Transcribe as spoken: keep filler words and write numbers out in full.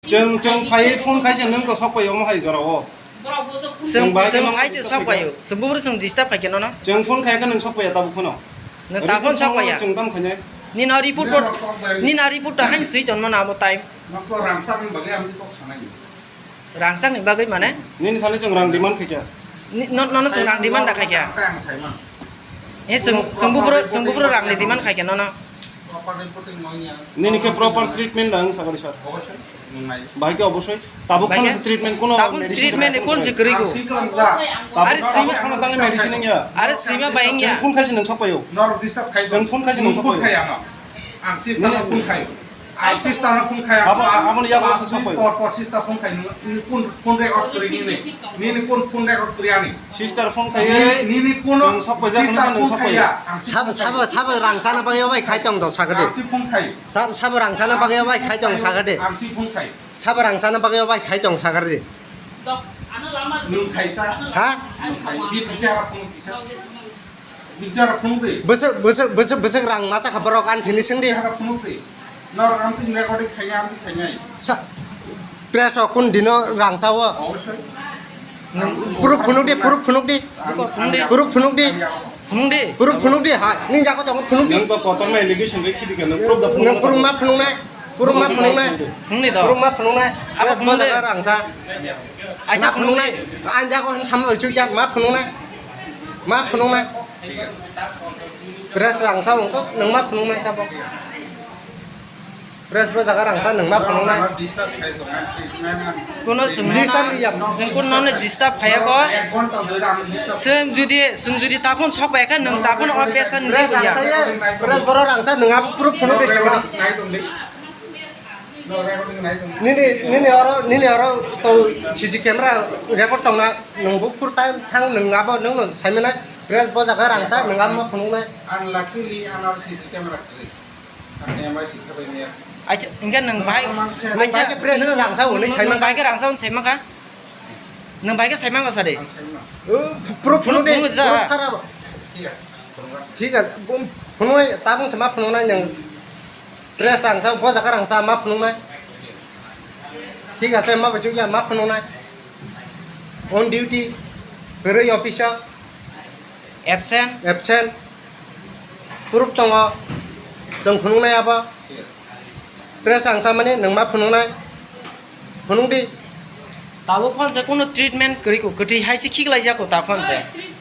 Chwng, chwng phai phone khai se nwng to sok pai omo hai jora o. Chwng, chwng phai se sok pai o. Chwng buphuru chwng disturb khai khe nono. Chwng phone khai khe nwng sok pai ya tabuk phano. Nwng ta phone sok pai ya. Chwng tam khainai. Nini report, nini report ta hain swi ton mano abo time. Rangchak ni bagwi amtwi kok sanai. Rangchak ni bagwi mane? Nini thani chwng rang demand khaikha. Ni, no, nono chwng rang demand da khaikha. Ang saimang. Eh, chwng, chwng buphuru, chwng buphuru rang ni demand khaikha nono. Proper reporting no ya. Nini khe proper treatment da ang sakari sir. Obossoi, nwng nai. Bahai khe obossoi. Tabuk khana se treatment kono medicine treatment kono se kwrwi go. Are sima, tabuk khana tangwi medicine ya. Are sima bai ya. Chwng phone khai se nwng sok pai o. Norok disturb khai. Chwng phone khai se nwng sok pai o. Ang sister no phone khai. Ang sister no phone khai. Abo, abo ni yago se sok pai o. Por, por sister phone khai. Nini phone, phone record kwrwi nini. Nini phone, phone record kwrwi ani. Sister phone khai. Nini, nini kono sister phone khai ya. Sabo, sabo, sabo rangchak na bagwi obai khai tong do sakade. Ang si phone khai. Sabo rangchak na bagwi obai khai tong sakade. Ang si phone khai. Sabo rangchak na bagwi obai khai tong sakade. Nwng khai ta. Ha? Nwng khai. Bi bichara phone kisa. Bichara phone de. Bwswk, bwswk, bwswk, bwswk rang masa kha borok ani thini sing di. Bichara phone de. Norok amtwi recording khainai, amtwi khainai. Sa, press rok kun dino rangchak o? Obossoi. Proof phunuk di, proof phunuk di. Ang, ang, phunuk di. Phunuk di. Phunuk di. Proof phunuk di, ha, nini jaga tongo phunuk di. Nwng to kotorma allegation bai khibi kha, nwng proof da phunuk. Nwng proof ma phunuknai? Proof ma phunuknai? Phunuk di do. Proof ma phunuknai? Abo press phunuk di. Bo jaga rangchak. Acha ma phunuk di. Phunuknai? Ang jaga hwn sama bai chukya, ma phunuknai? Ma phunuknai? Press rangchak wngkha, nwng ma phunuknai tabok. Press bo jaga rangchak nwng ma phunuknai. Kono chwng disturb ya. Chwng kono nono disturb khaya ko. Chwng jodi, chwng jodi taphon sok bai kha nwng taphon o pesa nwng ya. Press borok rangchak nwng abo proof phunuk de chwng. Nini, nini oro, nini oro to C C camera record tongna nwng bo phur time thang nwng abo nwng no saimanai. Press bo jaga rangchak nwng abo ma phunuknai. Unluckily, ano C C camera kwrwi. Acha, hingke nwng bahai, nwng bahai khe press no rangchak hwnwi saimang kha. Nwng bahai khe rangchak hwnwi saimang kha. Nwng bahai khe saimang kha sadi. Phunuk, phunuk de, phunuk sara. Thik ase, phunuk ase. Phunuk tabung se ma phunuknai nwng. Press rangchak, bo jaga rangchak ma phunuknai. Thik ase, ma bachukya ma phunuknai. On duty, kwrwi office o. Absent. Absent. Proof tongo. Chwng phunuknai abo. Press ang samani nwng ma phunuknai. Phunuk di. Tabuk phone se kono treatment kwrwi ko, kwtwi hai se khiklai jako ta phone se.